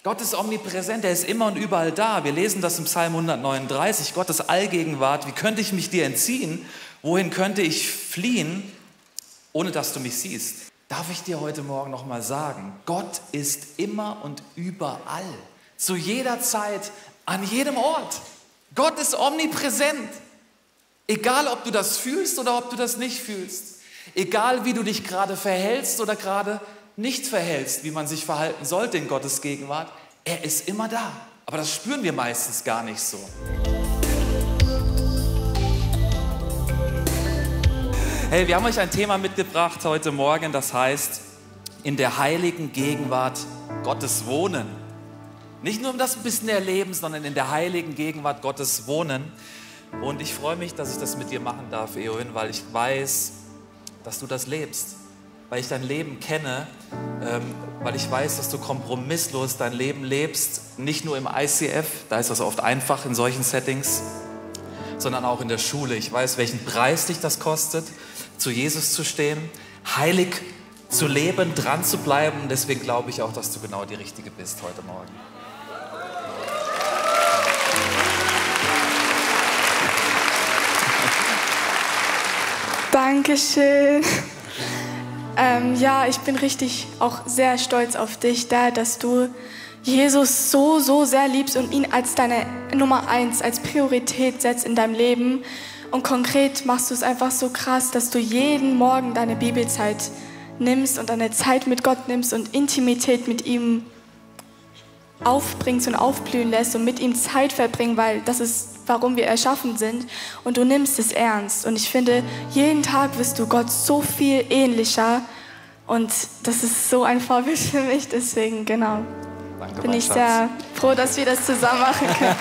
Gott ist omnipräsent, er ist immer und überall da. Wir lesen das im Psalm 139, Gott ist Allgegenwart. Wie könnte ich mich dir entziehen? Wohin könnte ich fliehen, ohne dass du mich siehst? Darf ich dir heute Morgen noch mal sagen, Gott ist immer und überall, zu jeder Zeit, an jedem Ort. Gott ist omnipräsent. Egal, ob du das fühlst oder ob du das nicht fühlst. Egal, wie du dich gerade verhältst oder gerade nicht verhältst, wie man sich verhalten sollte in Gottes Gegenwart, er ist immer da. Aber das spüren wir meistens gar nicht so. Hey, wir haben euch ein Thema mitgebracht heute Morgen, das heißt, in der heiligen Gegenwart Gottes wohnen. Nicht nur um das ein bisschen erleben, sondern in der heiligen Gegenwart Gottes wohnen. Und ich freue mich, dass ich das mit dir machen darf, Eowyn, weil ich weiß, dass du das lebst. Weil ich dein Leben kenne, weil ich weiß, dass du kompromisslos dein Leben lebst, nicht nur im ICF, da ist das oft einfach in solchen Settings, sondern auch in der Schule. Ich weiß, welchen Preis dich das kostet, zu Jesus zu stehen, heilig zu leben, dran zu bleiben. Und deswegen glaube ich auch, dass du genau die Richtige bist heute Morgen. Dankeschön. Ja, ich bin richtig auch sehr stolz auf dich, dass du Jesus so sehr liebst und ihn als deine Nummer 1, als Priorität setzt in deinem Leben. Und konkret machst du es einfach so krass, dass du jeden Morgen deine Bibelzeit nimmst und deine Zeit mit Gott nimmst und Intimität mit ihm aufbringst und aufblühen lässt und mit ihm Zeit verbringen, weil das ist, warum wir erschaffen sind. Und du nimmst es ernst. Und ich finde, jeden Tag wirst du Gott so viel ähnlicher. Und das ist so ein Vorbild für mich. Deswegen, genau, Danke, bin ich Schatz. sehr froh, dass wir das zusammen machen können.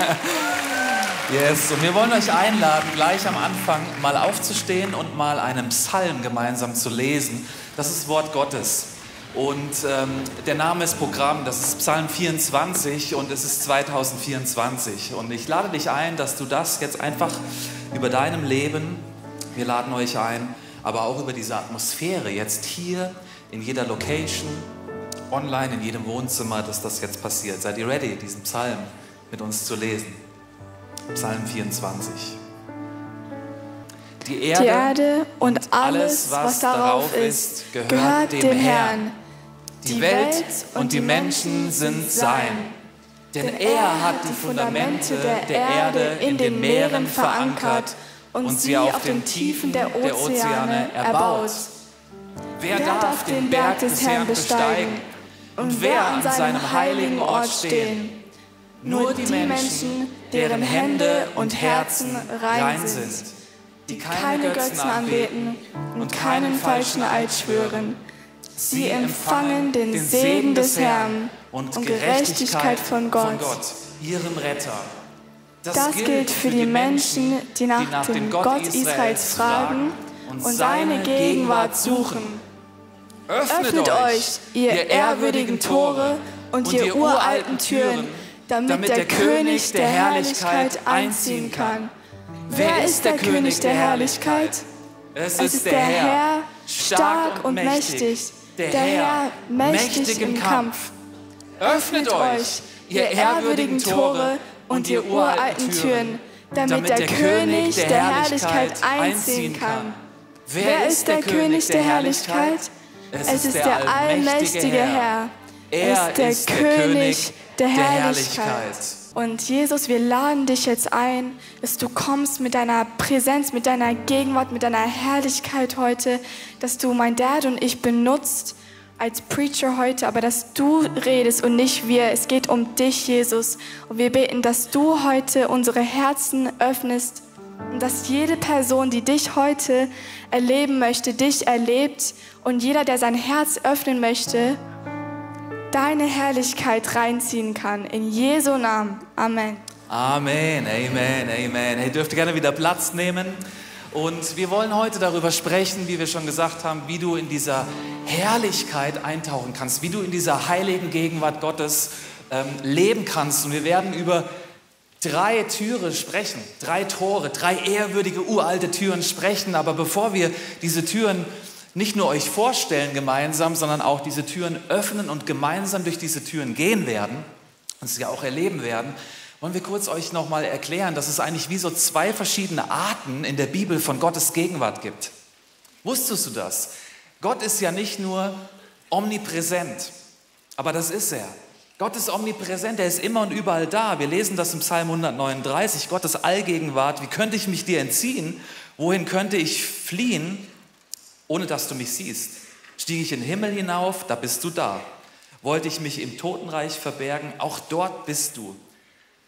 Yes, und wir wollen euch einladen, gleich am Anfang mal aufzustehen und mal einen Psalm gemeinsam zu lesen. Das ist Wort Gottes. Und der Name ist Programm, das ist Psalm 24 und es ist 2024. Und ich lade dich ein, dass du das jetzt einfach über deinem Leben, wir laden euch ein, aber auch über diese Atmosphäre jetzt hier in jeder Location, online, in jedem Wohnzimmer, dass das jetzt passiert. Seid ihr ready, diesen Psalm mit uns zu lesen? Psalm 24. Die Erde und alles, was darauf ist, gehört dem Herrn. Die Welt und die Menschen sind sein. Denn er hat die Fundamente der Erde in den Meeren verankert und sie auf den Tiefen der Ozeane erbaut. Wer darf den Berg des Herrn besteigen und wer an seinem heiligen Ort stehen? Nur die Menschen, deren Hände und Herzen rein sind, die keine Götzen anbeten und keinen falschen Eid schwören. Sie empfangen den Segen des Herrn und Gerechtigkeit von Gott, ihrem Retter. Das gilt für die Menschen, die nach dem Gott Israels fragen und seine Gegenwart suchen. Öffnet euch, ihr ehrwürdigen Tore und ihr uralten Türen, damit der König der Herrlichkeit einziehen kann. Wer ist der König der Herrlichkeit? Es ist der Herr, stark und mächtig, der Herr, mächtig im Kampf. Öffnet euch, ihr ehrwürdigen Tore und ihr uralten Türen, damit der König der Herrlichkeit einziehen kann. Wer ist der König der Herrlichkeit? Es ist der allmächtige Herr. Er ist der König der Herrlichkeit. Und Jesus, wir laden dich jetzt ein, dass du kommst mit deiner Präsenz, mit deiner Gegenwart, mit deiner Herrlichkeit heute, dass du mein Dad und ich benutzt als Preacher heute, aber dass du redest und nicht wir. Es geht um dich, Jesus. Und wir beten, dass du heute unsere Herzen öffnest und dass jede Person, die dich heute erleben möchte, dich erlebt und jeder, der sein Herz öffnen möchte, deine Herrlichkeit reinziehen kann. In Jesu Namen. Amen. Amen, Amen, Amen. Hey, dürft ihr gerne wieder Platz nehmen. Und wir wollen heute darüber sprechen, wie wir schon gesagt haben, wie du in dieser Herrlichkeit eintauchen kannst, wie du in dieser heiligen Gegenwart Gottes leben kannst. Und wir werden über 3 Türen sprechen, 3 Tore, 3 ehrwürdige, uralte Türen sprechen. Aber bevor wir diese Türen nicht nur euch vorstellen gemeinsam, sondern auch diese Türen öffnen und gemeinsam durch diese Türen gehen werden, uns ja auch erleben werden, wollen wir kurz euch nochmal erklären, dass es eigentlich wie so 2 verschiedene Arten in der Bibel von Gottes Gegenwart gibt. Wusstest du das? Gott ist ja nicht nur omnipräsent, aber das ist er. Gott ist omnipräsent, er ist immer und überall da. Wir lesen das im Psalm 139, Gottes Allgegenwart. Wie könnte ich mich dir entziehen? Wohin könnte ich fliehen, ohne dass du mich siehst? Stiege ich in den Himmel hinauf, da bist du da. Wollte ich mich im Totenreich verbergen, auch dort bist du.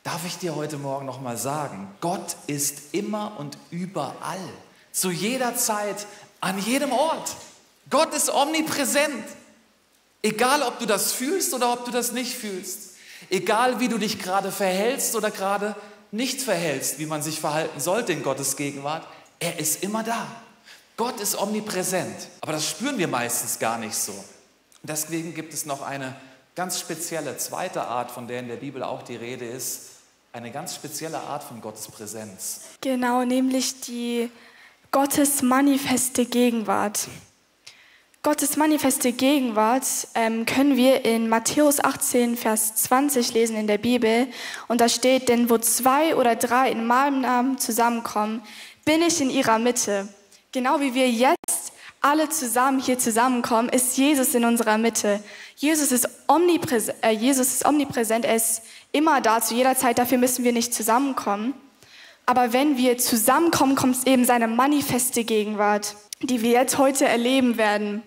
Darf ich dir heute Morgen nochmal sagen, Gott ist immer und überall, zu jeder Zeit, an jedem Ort. Gott ist omnipräsent. Egal, ob du das fühlst oder ob du das nicht fühlst. Egal, wie du dich gerade verhältst oder gerade nicht verhältst, wie man sich verhalten sollte in Gottes Gegenwart. Er ist immer da. Gott ist omnipräsent. Aber das spüren wir meistens gar nicht so. Und deswegen gibt es noch eine ganz spezielle zweite Art, von der in der Bibel auch die Rede ist. Eine ganz spezielle Art von Gottes Präsenz. Genau, nämlich die Gottes manifeste Gegenwart. Gottes manifeste Gegenwart können wir in Matthäus 18, Vers 20 lesen in der Bibel. Und da steht, denn wo 2 oder 3 in meinem Namen zusammenkommen, bin ich in ihrer Mitte. Genau wie wir jetzt alle zusammen hier zusammenkommen, ist Jesus in unserer Mitte. Jesus ist omnipräsent, er ist immer da, zu jeder Zeit, dafür müssen wir nicht zusammenkommen. Aber wenn wir zusammenkommen, kommt eben seine manifeste Gegenwart, die wir jetzt heute erleben werden.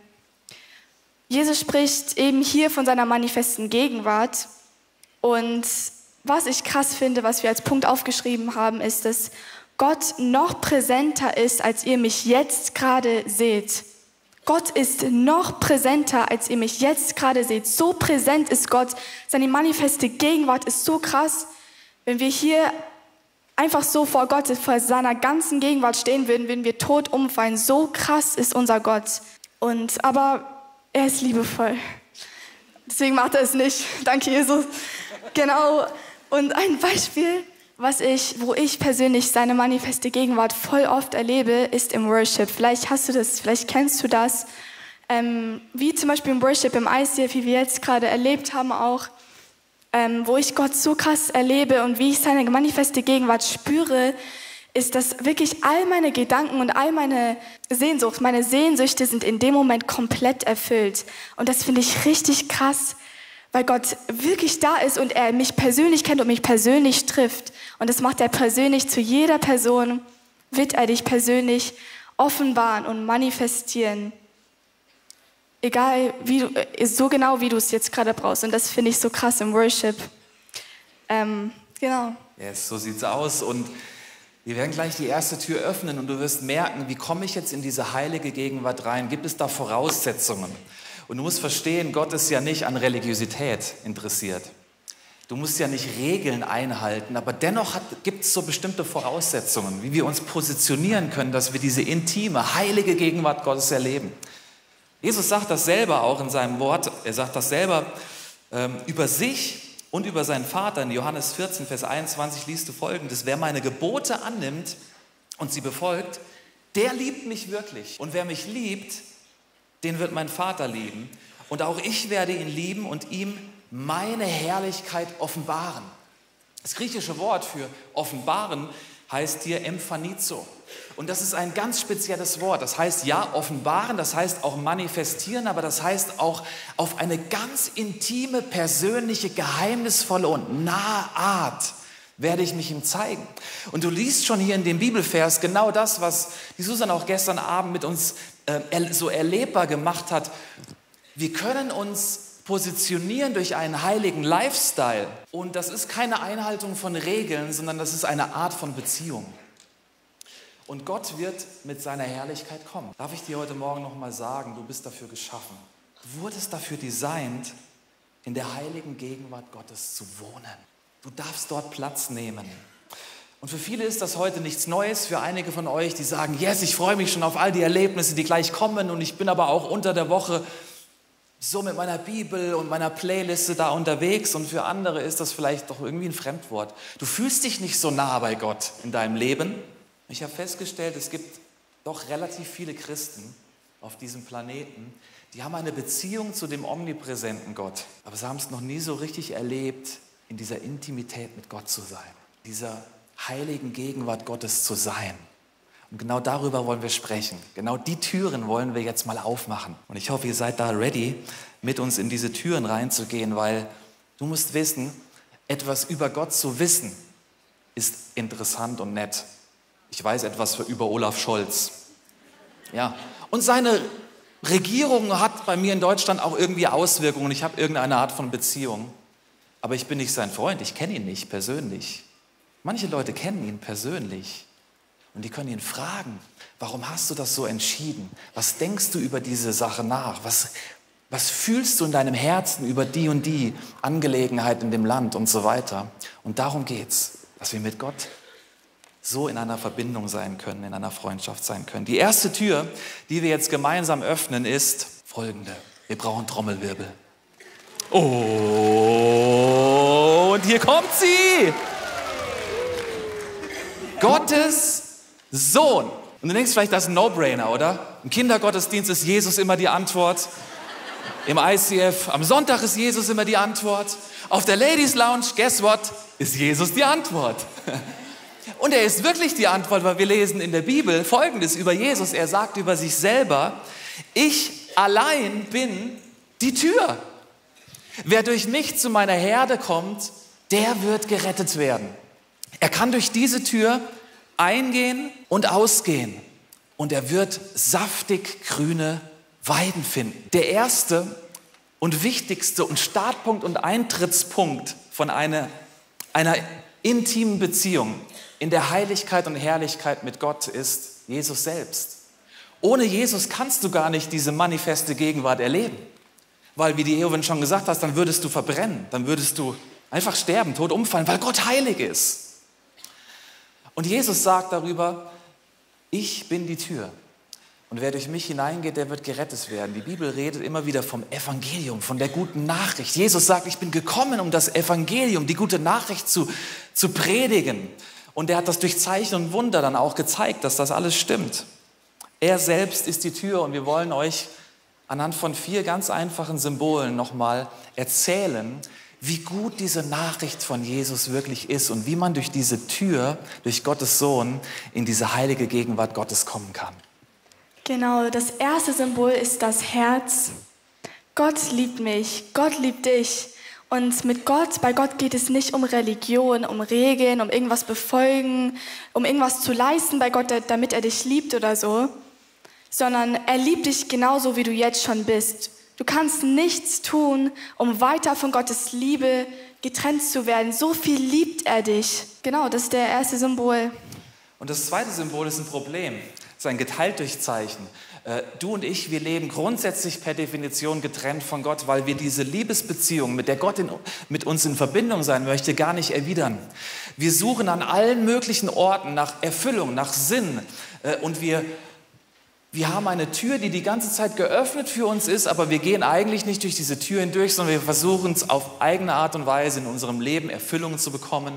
Jesus spricht eben hier von seiner manifesten Gegenwart. Und was ich krass finde, was wir als Punkt aufgeschrieben haben, ist, dass Gott noch präsenter ist, als ihr mich jetzt gerade seht. Gott ist noch präsenter, als ihr mich jetzt gerade seht. So präsent ist Gott. Seine manifeste Gegenwart ist so krass. Wenn wir hier einfach so vor Gott, vor seiner ganzen Gegenwart stehen würden, würden wir tot umfallen. So krass ist unser Gott. Aber er ist liebevoll. Deswegen macht er es nicht. Danke, Jesus. Genau. Und ein Beispiel, wo ich persönlich seine manifeste Gegenwart voll oft erlebe, ist im Worship. Vielleicht hast du das, vielleicht kennst du das. Wie zum Beispiel im Worship im ICF, wie wir jetzt gerade erlebt haben auch, wo ich Gott so krass erlebe und wie ich seine manifeste Gegenwart spüre, ist, dass wirklich all meine Gedanken und all meine Sehnsüchte sind in dem Moment komplett erfüllt. Und das finde ich richtig krass, weil Gott wirklich da ist und er mich persönlich kennt und mich persönlich trifft. Und das macht er persönlich zu jeder Person, wird er dich persönlich offenbaren und manifestieren. Egal, so genau, wie du es jetzt gerade brauchst. Und das finde ich so krass im Worship. Genau. Yes, so sieht's aus. Und wir werden gleich die erste Tür öffnen und du wirst merken, wie komme ich jetzt in diese heilige Gegenwart rein? Gibt es da Voraussetzungen? Und du musst verstehen, Gott ist ja nicht an Religiosität interessiert. Du musst ja nicht Regeln einhalten, aber dennoch gibt es so bestimmte Voraussetzungen, wie wir uns positionieren können, dass wir diese intime, heilige Gegenwart Gottes erleben. Jesus sagt das selber auch in seinem Wort, er sagt das selber über sich und über seinen Vater. In Johannes 14, Vers 21 liest du Folgendes: Wer meine Gebote annimmt und sie befolgt, der liebt mich wirklich. Und wer mich liebt, den wird mein Vater lieben. Und auch ich werde ihn lieben und ihm meine Herrlichkeit offenbaren. Das griechische Wort für offenbaren heißt hier emphanizo. Und das ist ein ganz spezielles Wort. Das heißt ja offenbaren, das heißt auch manifestieren, aber das heißt auch auf eine ganz intime, persönliche, geheimnisvolle und nahe Art werde ich mich ihm zeigen. Und du liest schon hier in dem Bibelvers genau das, was die Susan auch gestern Abend mit uns so erlebbar gemacht hat. Wir können uns positionieren durch einen heiligen Lifestyle. Und das ist keine Einhaltung von Regeln, sondern das ist eine Art von Beziehung. Und Gott wird mit seiner Herrlichkeit kommen. Darf ich dir heute Morgen noch mal sagen, du bist dafür geschaffen. Du wurdest dafür designt, in der heiligen Gegenwart Gottes zu wohnen. Du darfst dort Platz nehmen. Und für viele ist das heute nichts Neues. Für einige von euch, die sagen, yes, ich freue mich schon auf all die Erlebnisse, die gleich kommen. Und ich bin aber auch unter der Woche so mit meiner Bibel und meiner Playliste da unterwegs. Und für andere ist das vielleicht doch irgendwie ein Fremdwort. Du fühlst dich nicht so nah bei Gott in deinem Leben. Ich habe festgestellt, es gibt doch relativ viele Christen auf diesem Planeten, die haben eine Beziehung zu dem omnipräsenten Gott. Aber sie haben es noch nie so richtig erlebt, in dieser Intimität mit Gott zu sein, dieser heiligen Gegenwart Gottes zu sein. Und genau darüber wollen wir sprechen. Genau die Türen wollen wir jetzt mal aufmachen. Und ich hoffe, ihr seid da ready, mit uns in diese Türen reinzugehen, weil du musst wissen, etwas über Gott zu wissen, ist interessant und nett. Ich weiß etwas über Olaf Scholz. Ja. Und seine Regierung hat bei mir in Deutschland auch irgendwie Auswirkungen. Ich habe irgendeine Art von Beziehung. Aber ich bin nicht sein Freund, ich kenne ihn nicht persönlich. Manche Leute kennen ihn persönlich. Und die können ihn fragen, warum hast du das so entschieden? Was denkst du über diese Sache nach? Was fühlst du in deinem Herzen über die und die Angelegenheit in dem Land und so weiter? Und darum geht's, dass wir mit Gott so in einer Verbindung sein können, in einer Freundschaft sein können. Die erste Tür, die wir jetzt gemeinsam öffnen, ist folgende. Wir brauchen Trommelwirbel. Oh, und hier kommt sie! Gottes Sohn. Und du denkst vielleicht, das ist ein No-Brainer, oder? Im Kindergottesdienst ist Jesus immer die Antwort. Im ICF am Sonntag ist Jesus immer die Antwort. Auf der Ladies Lounge, guess what, ist Jesus die Antwort. Und er ist wirklich die Antwort, weil wir lesen in der Bibel Folgendes über Jesus. Er sagt über sich selber, ich allein bin die Tür. Wer durch mich zu meiner Herde kommt, der wird gerettet werden. Er kann durch diese Tür eingehen und ausgehen und er wird saftig grüne Weiden finden. Der erste und wichtigste und Startpunkt und Eintrittspunkt von einer intimen Beziehung in der Heiligkeit und Herrlichkeit mit Gott ist Jesus selbst. Ohne Jesus kannst du gar nicht diese manifeste Gegenwart erleben. Weil, wie die Eowyn schon gesagt hast, dann würdest du verbrennen, dann würdest du einfach sterben, tot umfallen, weil Gott heilig ist. Und Jesus sagt darüber, ich bin die Tür. Und wer durch mich hineingeht, der wird gerettet werden. Die Bibel redet immer wieder vom Evangelium, von der guten Nachricht. Jesus sagt, ich bin gekommen, um das Evangelium, die gute Nachricht zu predigen. Und er hat das durch Zeichen und Wunder dann auch gezeigt, dass das alles stimmt. Er selbst ist die Tür und wir wollen euch anhand von 4 ganz einfachen Symbolen nochmal erzählen, wie gut diese Nachricht von Jesus wirklich ist und wie man durch diese Tür, durch Gottes Sohn, in diese heilige Gegenwart Gottes kommen kann. Genau, das erste Symbol ist das Herz. Gott liebt mich, Gott liebt dich. Und bei Gott geht es nicht um Religion, um Regeln, um irgendwas befolgen, um irgendwas zu leisten bei Gott, damit er dich liebt oder so, sondern er liebt dich genauso, wie du jetzt schon bist. Du kannst nichts tun, um weiter von Gottes Liebe getrennt zu werden. So viel liebt er dich. Genau, das ist der erste Symbol. Und das zweite Symbol ist ein Problem. Das ist ein geteilt durch Zeichen. Du und ich, wir leben grundsätzlich per Definition getrennt von Gott, weil wir diese Liebesbeziehung, mit der Gott mit uns in Verbindung sein möchte, gar nicht erwidern. Wir suchen an allen möglichen Orten nach Erfüllung, nach Sinn. Und wir haben eine Tür, die ganze Zeit geöffnet für uns ist, aber wir gehen eigentlich nicht durch diese Tür hindurch, sondern wir versuchen es auf eigene Art und Weise in unserem Leben Erfüllung zu bekommen,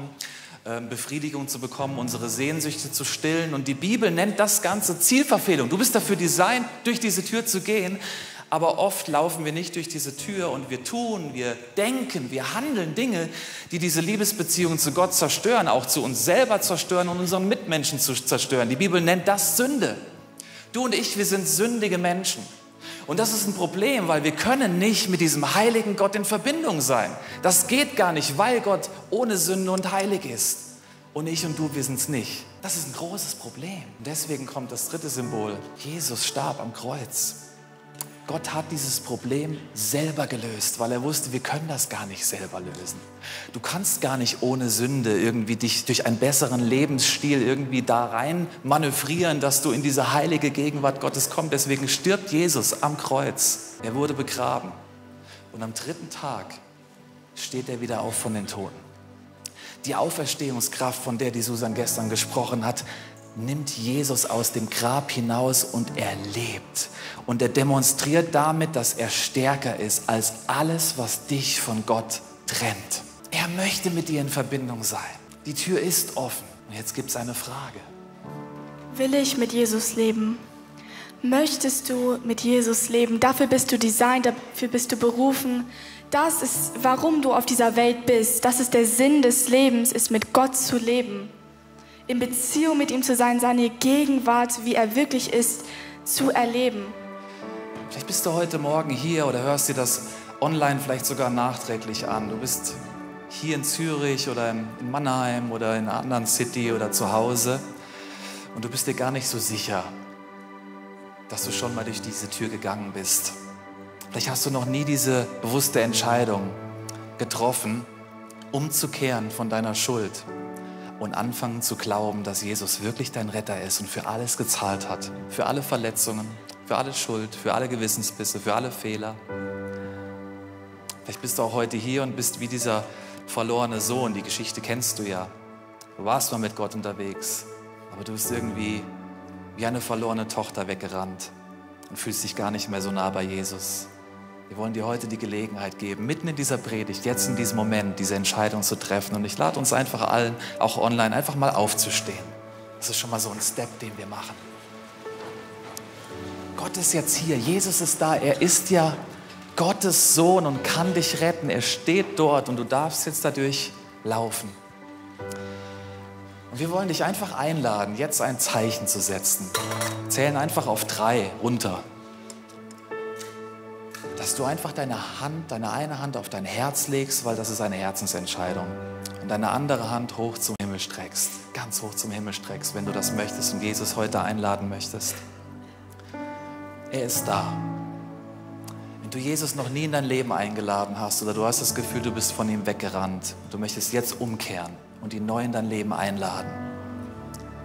Befriedigung zu bekommen, unsere Sehnsüchte zu stillen. Und die Bibel nennt das Ganze Zielverfehlung. Du bist dafür designt, durch diese Tür zu gehen, aber oft laufen wir nicht durch diese Tür und wir tun, wir denken, wir handeln Dinge, die diese Liebesbeziehung zu Gott zerstören, auch zu uns selber zerstören und unseren Mitmenschen zu zerstören. Die Bibel nennt das Sünde. Du und ich, wir sind sündige Menschen. Und das ist ein Problem, weil wir können nicht mit diesem heiligen Gott in Verbindung sein. Das geht gar nicht, weil Gott ohne Sünde und heilig ist. Und ich und du, wir sind es nicht. Das ist ein großes Problem. Und deswegen kommt das dritte Symbol. Jesus starb am Kreuz. Gott hat dieses Problem selber gelöst, weil er wusste, wir können das gar nicht selber lösen. Du kannst gar nicht ohne Sünde irgendwie dich durch einen besseren Lebensstil irgendwie da rein manövrieren, dass du in diese heilige Gegenwart Gottes kommst. Deswegen stirbt Jesus am Kreuz. Er wurde begraben. Und am 3. Tag steht er wieder auf von den Toten. Die Auferstehungskraft, von der die Susan gestern gesprochen hat, nimmt Jesus aus dem Grab hinaus und er lebt. Und er demonstriert damit, dass er stärker ist als alles, was dich von Gott trennt. Er möchte mit dir in Verbindung sein. Die Tür ist offen. Und jetzt gibt es eine Frage. Will ich mit Jesus leben? Möchtest du mit Jesus leben? Dafür bist du designt, dafür bist du berufen. Das ist, warum du auf dieser Welt bist. Das ist der Sinn des Lebens, ist mit Gott zu leben. In Beziehung mit ihm zu sein, seine Gegenwart, wie er wirklich ist, zu erleben. Vielleicht bist du heute Morgen hier oder hörst dir das online vielleicht sogar nachträglich an. Du bist hier in Zürich oder in Mannheim oder in einer anderen City oder zu Hause und du bist dir gar nicht so sicher, dass du schon mal durch diese Tür gegangen bist. Vielleicht hast du noch nie diese bewusste Entscheidung getroffen, umzukehren von deiner Schuld und anfangen zu glauben, dass Jesus wirklich dein Retter ist und für alles gezahlt hat. Für alle Verletzungen, für alle Schuld, für alle Gewissensbisse, für alle Fehler. Vielleicht bist du auch heute hier und bist wie dieser verlorene Sohn. Die Geschichte kennst du ja. Du warst mal mit Gott unterwegs, aber du bist irgendwie wie eine verlorene Tochter weggerannt und fühlst dich gar nicht mehr so nah bei Jesus. Wir wollen dir heute die Gelegenheit geben, mitten in dieser Predigt, jetzt in diesem Moment, diese Entscheidung zu treffen. Und ich lade uns einfach allen, auch online, einfach mal aufzustehen. Das ist schon mal so ein Step, den wir machen. Gott ist jetzt hier, Jesus ist da, er ist ja Gottes Sohn und kann dich retten. Er steht dort und du darfst jetzt dadurch laufen. Und wir wollen dich einfach einladen, jetzt ein Zeichen zu setzen. Zählen einfach auf 3 runter. Dass du einfach deine eine Hand auf dein Herz legst, weil das ist eine Herzensentscheidung. Und deine andere Hand hoch zum Himmel streckst, ganz hoch zum Himmel streckst, wenn du das möchtest und Jesus heute einladen möchtest. Er ist da. Wenn du Jesus noch nie in dein Leben eingeladen hast oder du hast das Gefühl, du bist von ihm weggerannt, du möchtest jetzt umkehren und ihn neu in dein Leben einladen.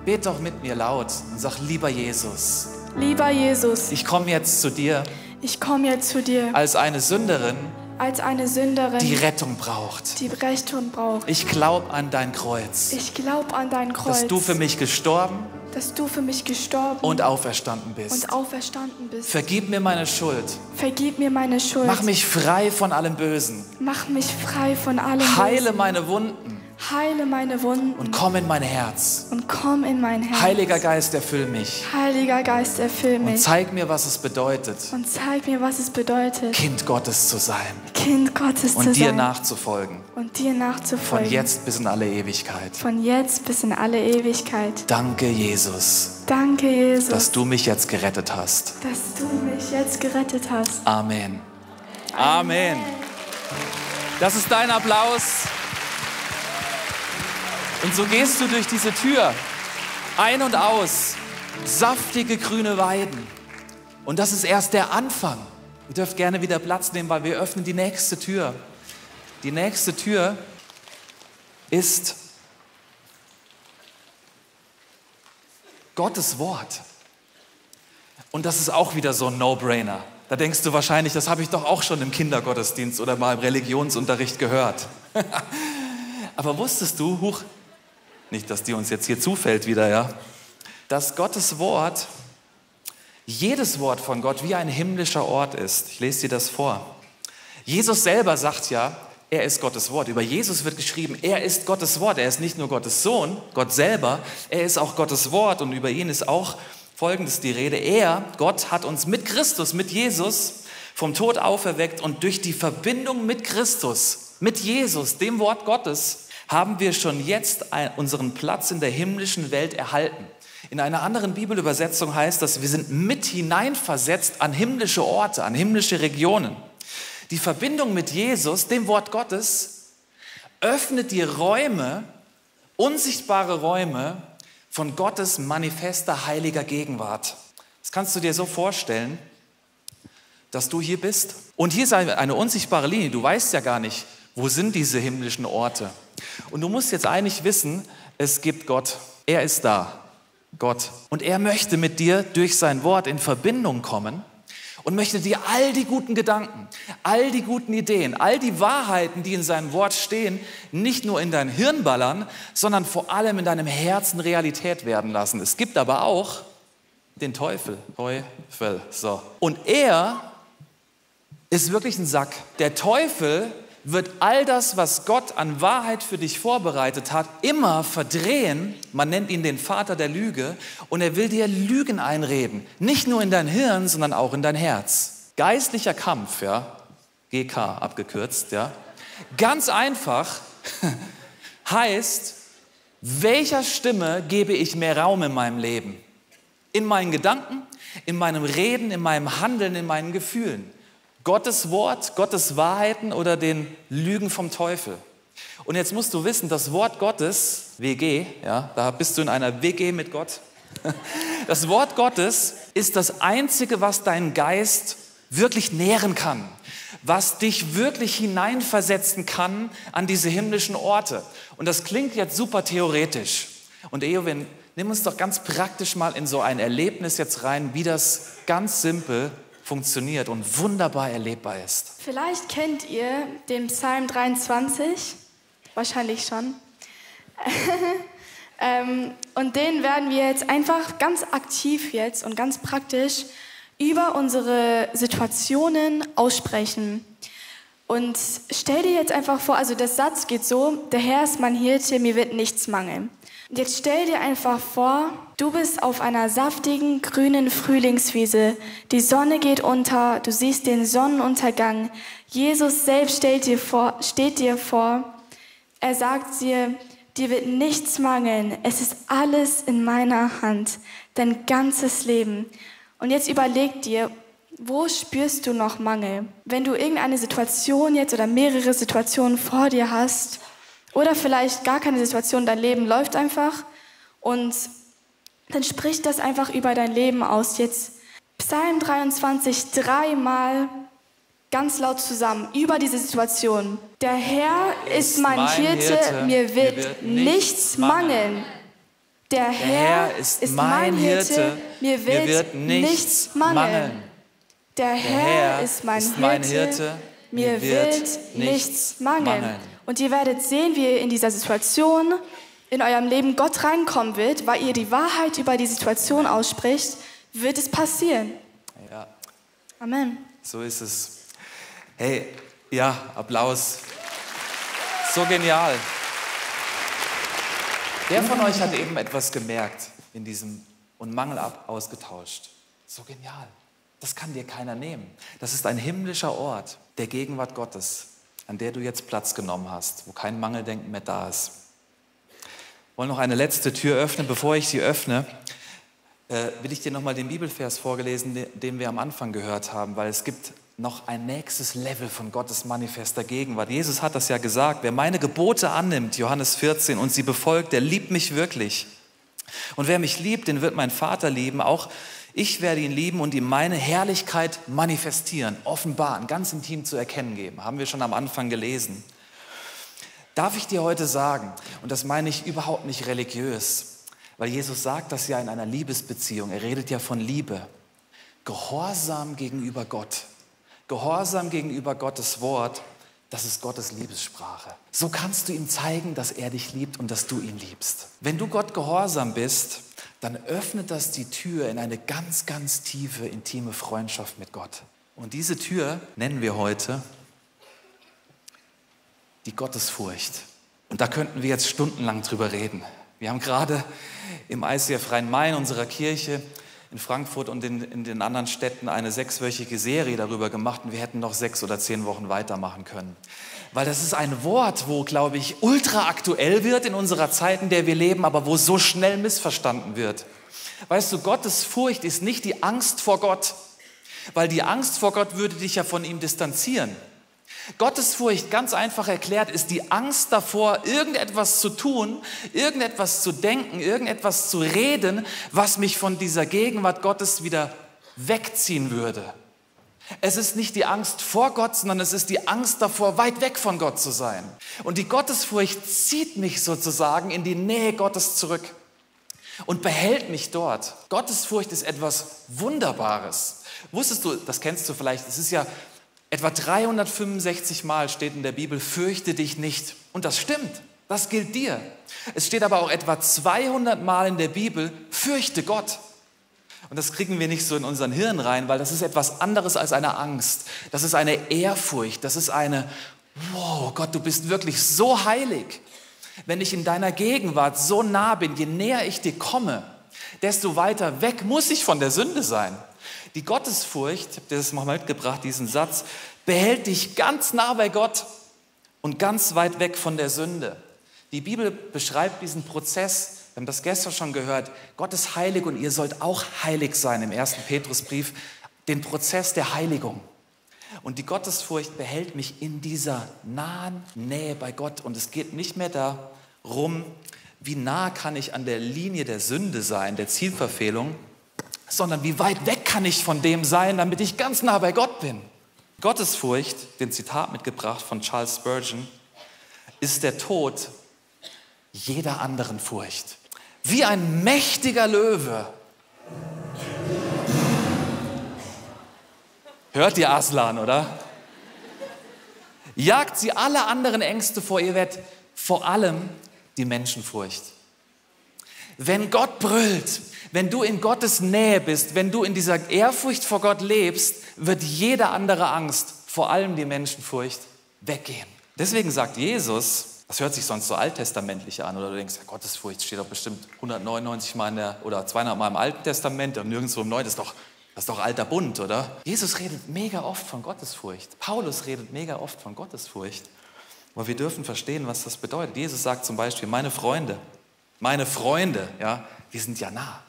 Bet doch mit mir laut und sag, lieber Jesus. Lieber Jesus. Ich komme jetzt zu dir. Ich komme jetzt zu dir. Als eine Sünderin. Als eine Sünderin. Die Rettung braucht. Die Rettung braucht. Ich glaube an dein Kreuz. Ich glaube an dein Kreuz. Dass du für mich gestorben. Dass du für mich gestorben. Und auferstanden bist. Und auferstanden bist. Vergib mir meine Schuld. Vergib mir meine Schuld. Mach mich frei von allem Bösen. Mach mich frei von allem Bösen. Heile meine Wunden. Heile meine Wunden. Und komm in mein Herz. Und komm in mein Herz. Heiliger Geist, erfüll mich. Heiliger Geist, erfüll mich. Und zeig mir, was es bedeutet. Und zeig mir, was es bedeutet. Kind Gottes zu sein. Kind Gottes zu sein. Und dir nachzufolgen. Und dir nachzufolgen. Von jetzt bis in alle Ewigkeit. Von jetzt bis in alle Ewigkeit. Danke, Jesus. Danke, Jesus. Dass du mich jetzt gerettet hast. Dass du mich jetzt gerettet hast. Amen. Amen. Das ist dein Applaus. Und so gehst du durch diese Tür, ein und aus, saftige grüne Weiden. Und das ist erst der Anfang. Ihr dürft gerne wieder Platz nehmen, weil wir öffnen die nächste Tür. Die nächste Tür ist Gottes Wort. Und das ist auch wieder so ein No-Brainer. Da denkst du wahrscheinlich, das habe ich doch auch schon im Kindergottesdienst oder mal im Religionsunterricht gehört. Aber wusstest du, nicht, dass die uns jetzt hier zufällt wieder, ja, dass Gottes Wort, jedes Wort von Gott wie ein himmlischer Ort ist. Ich lese dir das vor. Jesus selber sagt ja, er ist Gottes Wort. Über Jesus wird geschrieben, er ist Gottes Wort. Er ist nicht nur Gottes Sohn, Gott selber, er ist auch Gottes Wort. Und über ihn ist auch Folgendes die Rede. Gott hat uns mit Christus, mit Jesus vom Tod auferweckt und durch die Verbindung mit Christus, mit Jesus, dem Wort Gottes, haben wir schon jetzt unseren Platz in der himmlischen Welt erhalten. In einer anderen Bibelübersetzung heißt das, wir sind mit hineinversetzt an himmlische Orte, an himmlische Regionen. Die Verbindung mit Jesus, dem Wort Gottes, öffnet dir Räume, unsichtbare Räume von Gottes manifester heiliger Gegenwart. Das kannst du dir so vorstellen, dass du hier bist. Und hier ist eine unsichtbare Linie. Du weißt ja gar nicht, wo sind diese himmlischen Orte. Und du musst jetzt eigentlich wissen, es gibt Gott. Er ist da, Gott. Und er möchte mit dir durch sein Wort in Verbindung kommen und möchte dir all die guten Gedanken, all die guten Ideen, all die Wahrheiten, die in seinem Wort stehen, nicht nur in dein Hirn ballern, sondern vor allem in deinem Herzen Realität werden lassen. Es gibt aber auch den Teufel. So. Und er ist wirklich ein Sack. Der Teufel wird all das, was Gott an Wahrheit für dich vorbereitet hat, immer verdrehen. Man nennt ihn den Vater der Lüge. Und er will dir Lügen einreden. Nicht nur in dein Hirn, sondern auch in dein Herz. Geistlicher Kampf, ja, GK abgekürzt, ja. Ganz einfach heißt, welcher Stimme gebe ich mehr Raum in meinem Leben? In meinen Gedanken, in meinem Reden, in meinem Handeln, in meinen Gefühlen. Gottes Wort, Gottes Wahrheiten oder den Lügen vom Teufel. Und jetzt musst du wissen, das Wort Gottes, WG, ja, da bist du in einer WG mit Gott. Das Wort Gottes ist das Einzige, was deinen Geist wirklich nähren kann, was dich wirklich hineinversetzen kann an diese himmlischen Orte. Und das klingt jetzt super theoretisch. Und Eowyn, nimm uns doch ganz praktisch mal in so ein Erlebnis jetzt rein, wie das ganz simpel funktioniert und wunderbar erlebbar ist. Vielleicht kennt ihr den Psalm 23, wahrscheinlich schon. Und den werden wir jetzt einfach ganz aktiv jetzt und ganz praktisch über unsere Situationen aussprechen. Und stell dir jetzt einfach vor, also der Satz geht so: Der Herr ist mein Hirte, mir wird nichts mangeln. Und jetzt stell dir einfach vor, du bist auf einer saftigen, grünen Frühlingswiese. Die Sonne geht unter, du siehst den Sonnenuntergang. Jesus selbst steht dir vor. Er sagt dir wird nichts mangeln. Es ist alles in meiner Hand, dein ganzes Leben. Und jetzt überleg dir, wo spürst du noch Mangel? Wenn du irgendeine Situation jetzt oder mehrere Situationen vor dir hast oder vielleicht gar keine Situation, dein Leben läuft einfach und dann sprich das einfach über dein Leben aus. Jetzt Psalm 23 dreimal ganz laut zusammen über diese Situation. Der Herr ist mein Hirte, mir wird nichts mangeln. Der Herr ist mein Hirte, mir wird nichts mangeln. Der Herr ist mein Hirte, mir wird nichts mangeln. Und ihr werdet sehen, wie ihr in dieser Situation in eurem Leben Gott reinkommen wird, weil ihr die Wahrheit über die Situation ausspricht, wird es passieren. Ja. Amen. So ist es. Hey, ja, Applaus. So genial. Wer von euch hat eben etwas gemerkt in diesem und Mangel ausgetauscht? So genial. Das kann dir keiner nehmen. Das ist ein himmlischer Ort der Gegenwart Gottes, an der du jetzt Platz genommen hast, wo kein Mangeldenken mehr da ist. Wir wollen noch eine letzte Tür öffnen. Bevor ich sie öffne, will ich dir nochmal den Bibelvers vorgelesen, den wir am Anfang gehört haben, weil es gibt noch ein nächstes Level von Gottes manifester Gegenwart. Jesus hat das ja gesagt: Wer meine Gebote annimmt, Johannes 14, und sie befolgt, der liebt mich wirklich. Und wer mich liebt, den wird mein Vater lieben. Auch ich werde ihn lieben und ihm meine Herrlichkeit manifestieren, offenbaren, ganz intim zu erkennen geben. Haben wir schon am Anfang gelesen. Darf ich dir heute sagen, und das meine ich überhaupt nicht religiös, weil Jesus sagt das ja in einer Liebesbeziehung, er redet ja von Liebe, Gehorsam gegenüber Gott. Gehorsam gegenüber Gottes Wort, das ist Gottes Liebessprache. So kannst du ihm zeigen, dass er dich liebt und dass du ihn liebst. Wenn du Gott gehorsam bist, dann öffnet das die Tür in eine ganz, ganz tiefe, intime Freundschaft mit Gott. Und diese Tür nennen wir heute die Gottesfurcht. Und da könnten wir jetzt stundenlang drüber reden. Wir haben gerade im ICF Rhein-Main, unserer Kirche, in Frankfurt und in den anderen Städten eine 6-wöchige Serie darüber gemacht und wir hätten noch 6 oder 10 Wochen weitermachen können. Weil das ist ein Wort, wo, glaube ich, ultra aktuell wird in unserer Zeit, in der wir leben, aber wo so schnell missverstanden wird. Weißt du, Gottes Furcht ist nicht die Angst vor Gott, weil die Angst vor Gott würde dich ja von ihm distanzieren. Gottes Furcht, ganz einfach erklärt, ist die Angst davor, irgendetwas zu tun, irgendetwas zu denken, irgendetwas zu reden, was mich von dieser Gegenwart Gottes wieder wegziehen würde. Es ist nicht die Angst vor Gott, sondern es ist die Angst davor, weit weg von Gott zu sein. Und die Gottesfurcht zieht mich sozusagen in die Nähe Gottes zurück und behält mich dort. Gottesfurcht ist etwas Wunderbares. Wusstest du, das kennst du vielleicht, es ist ja etwa 365 Mal steht in der Bibel, fürchte dich nicht. Und das stimmt, das gilt dir. Es steht aber auch etwa 200 Mal in der Bibel, fürchte Gott. Und das kriegen wir nicht so in unseren Hirn rein, weil das ist etwas anderes als eine Angst. Das ist eine Ehrfurcht, das ist eine, wow, Gott, du bist wirklich so heilig. Wenn ich in deiner Gegenwart so nah bin, je näher ich dir komme, desto weiter weg muss ich von der Sünde sein. Die Gottesfurcht, ich habe dir das mal mitgebracht, diesen Satz, behält dich ganz nah bei Gott und ganz weit weg von der Sünde. Die Bibel beschreibt diesen Prozess, wir haben das gestern schon gehört, Gott ist heilig und ihr sollt auch heilig sein im 1. Petrusbrief, den Prozess der Heiligung. Und die Gottesfurcht behält mich in dieser nahen Nähe bei Gott und es geht nicht mehr darum, wie nah kann ich an der Linie der Sünde sein, der Zielverfehlung, sondern wie weit weg kann ich von dem sein, damit ich ganz nah bei Gott bin. Gottesfurcht, den Zitat mitgebracht von Charles Spurgeon, ist der Tod jeder anderen Furcht. Wie ein mächtiger Löwe. Hört ihr Aslan, oder? Jagt sie alle anderen Ängste vor ihr weg, vor allem die Menschenfurcht. Wenn Gott brüllt, wenn du in Gottes Nähe bist, wenn du in dieser Ehrfurcht vor Gott lebst, wird jede andere Angst, vor allem die Menschenfurcht, weggehen. Deswegen sagt Jesus, das hört sich sonst so alttestamentlich an, oder du denkst, ja, Gottesfurcht steht doch bestimmt 199 Mal oder 200 Mal im Alten Testament und nirgendwo im Neuen, das ist doch alter Bund, oder? Jesus redet mega oft von Gottesfurcht. Paulus redet mega oft von Gottesfurcht. Aber wir dürfen verstehen, was das bedeutet. Jesus sagt zum Beispiel, meine Freunde, ja, die sind ja nah.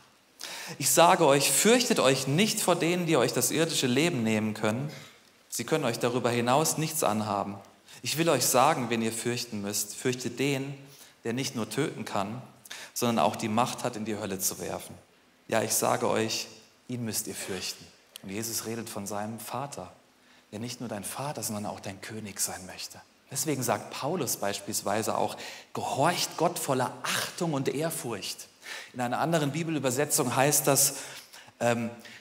Ich sage euch, fürchtet euch nicht vor denen, die euch das irdische Leben nehmen können. Sie können euch darüber hinaus nichts anhaben. Ich will euch sagen, wen ihr fürchten müsst. Fürchtet den, der nicht nur töten kann, sondern auch die Macht hat, in die Hölle zu werfen. Ja, ich sage euch, ihn müsst ihr fürchten. Und Jesus redet von seinem Vater, der nicht nur dein Vater, sondern auch dein König sein möchte. Deswegen sagt Paulus beispielsweise auch, gehorcht Gott voller Achtung und Ehrfurcht. In einer anderen Bibelübersetzung heißt das,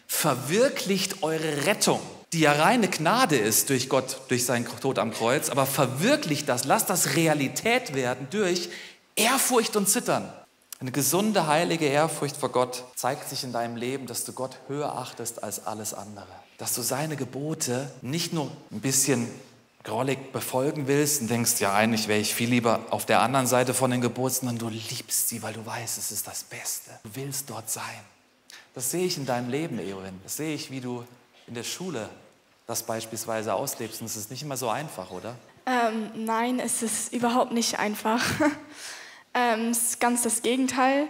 verwirklicht eure Rettung, die ja reine Gnade ist durch Gott, durch seinen Tod am Kreuz, aber verwirklicht das, lasst das Realität werden durch Ehrfurcht und Zittern. Eine gesunde, heilige Ehrfurcht vor Gott zeigt sich in deinem Leben, dass du Gott höher achtest als alles andere. Dass du seine Gebote nicht nur ein bisschen grollig befolgen willst und denkst, ja, eigentlich wäre ich viel lieber auf der anderen Seite von den Geboten, sondern du liebst sie, weil du weißt, es ist das Beste. Du willst dort sein. Das sehe ich in deinem Leben, Eowyn. Das sehe ich, wie du in der Schule das beispielsweise auslebst. Und es ist nicht immer so einfach, oder? Nein, es ist überhaupt nicht einfach. Es ist ganz das Gegenteil.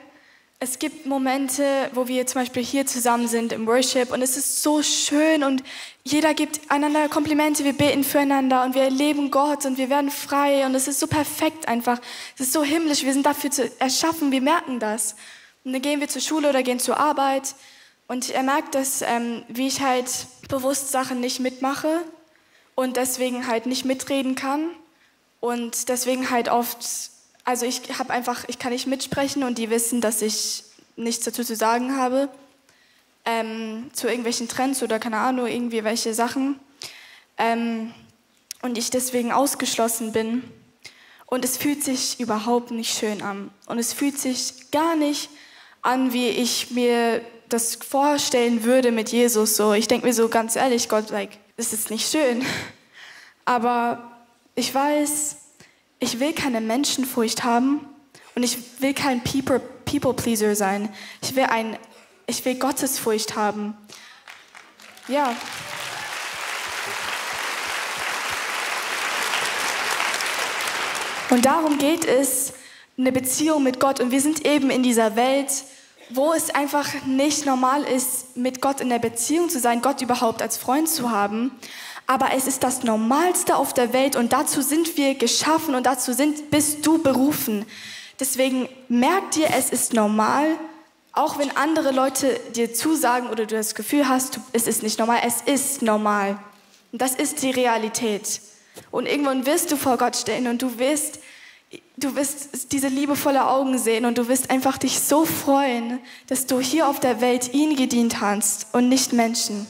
Es gibt Momente, wo wir zum Beispiel hier zusammen sind im Worship und es ist so schön und jeder gibt einander Komplimente, wir beten füreinander und wir erleben Gott und wir werden frei und es ist so perfekt einfach. Es ist so himmlisch, wir sind dafür erschaffen, wir merken das. Und dann gehen wir zur Schule oder gehen zur Arbeit und er merkt, dass, wie ich halt bewusst Sachen nicht mitmache und deswegen halt nicht mitreden kann und deswegen halt oft... Also ich kann nicht mitsprechen und die wissen, dass ich nichts dazu zu sagen habe, zu irgendwelchen Trends oder keine Ahnung, irgendwie welche Sachen. Und ich deswegen ausgeschlossen bin. Und es fühlt sich überhaupt nicht schön an. Und es fühlt sich gar nicht an, wie ich mir das vorstellen würde mit Jesus. So, ich denke mir so ganz ehrlich, Gott, das ist nicht schön. Aber ich weiß... Ich will keine Menschenfurcht haben und ich will kein People-Pleaser sein. Ich will Gottesfurcht haben. Ja. Und darum geht es, eine Beziehung mit Gott. Und wir sind eben in dieser Welt, wo es einfach nicht normal ist, mit Gott in der Beziehung zu sein, Gott überhaupt als Freund zu haben. Aber es ist das Normalste auf der Welt und dazu sind wir geschaffen und dazu bist du berufen. Deswegen merk dir, es ist normal, auch wenn andere Leute dir zusagen oder du das Gefühl hast, es ist nicht normal, es ist normal. Und das ist die Realität. Und irgendwann wirst du vor Gott stehen und du wirst diese liebevolle Augen sehen und du wirst einfach dich so freuen, dass du hier auf der Welt ihn gedient hast und nicht Menschen.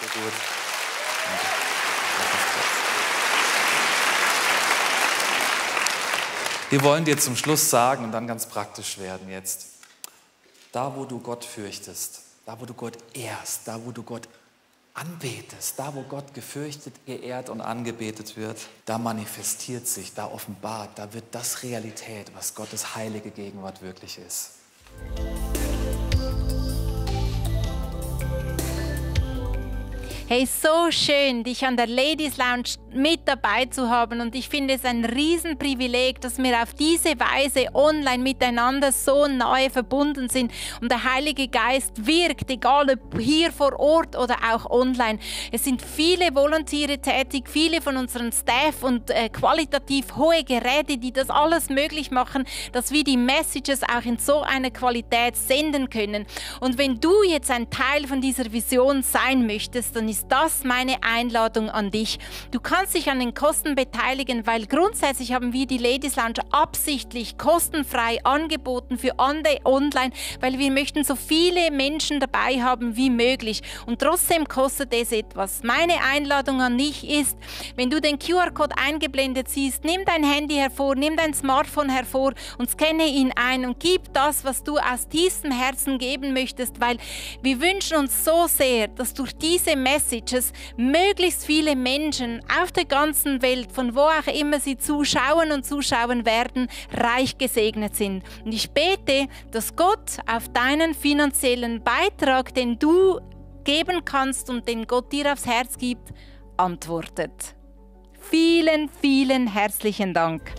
Sehr gut. Wir wollen dir zum Schluss sagen und dann ganz praktisch werden jetzt. Da, wo du Gott fürchtest, da, wo du Gott ehrst, da, wo du Gott anbetest, da, wo Gott gefürchtet, geehrt und angebetet wird, da manifestiert sich, da offenbart, da wird das Realität, was Gottes heilige Gegenwart wirklich ist. Hey, so schön, dich an der Ladies Lounge mit dabei zu haben und ich finde es ein Riesenprivileg, dass wir auf diese Weise online miteinander so nahe verbunden sind und der Heilige Geist wirkt, egal ob hier vor Ort oder auch online. Es sind viele Volontiere tätig, viele von unseren Staff und qualitativ hohe Geräte, die das alles möglich machen, dass wir die Messages auch in so einer Qualität senden können. Und wenn du jetzt ein Teil von dieser Vision sein möchtest, dann ist das meine Einladung an dich. Du kannst dich an den Kosten beteiligen, weil grundsätzlich haben wir die Ladies Lounge absichtlich kostenfrei angeboten für andere online, weil wir möchten so viele Menschen dabei haben wie möglich. Und trotzdem kostet es etwas. Meine Einladung an dich ist, wenn du den QR-Code eingeblendet siehst, nimm dein Handy hervor, nimm dein Smartphone hervor und scanne ihn ein und gib das, was du aus tiefstem Herzen geben möchtest, weil wir wünschen uns so sehr, dass durch diese Messages möglichst viele Menschen auf der ganzen Welt, von wo auch immer sie zuschauen und zuschauen werden, reich gesegnet sind. Und ich bete, dass Gott auf deinen finanziellen Beitrag, den du geben kannst und den Gott dir aufs Herz gibt, antwortet. Vielen, vielen herzlichen Dank.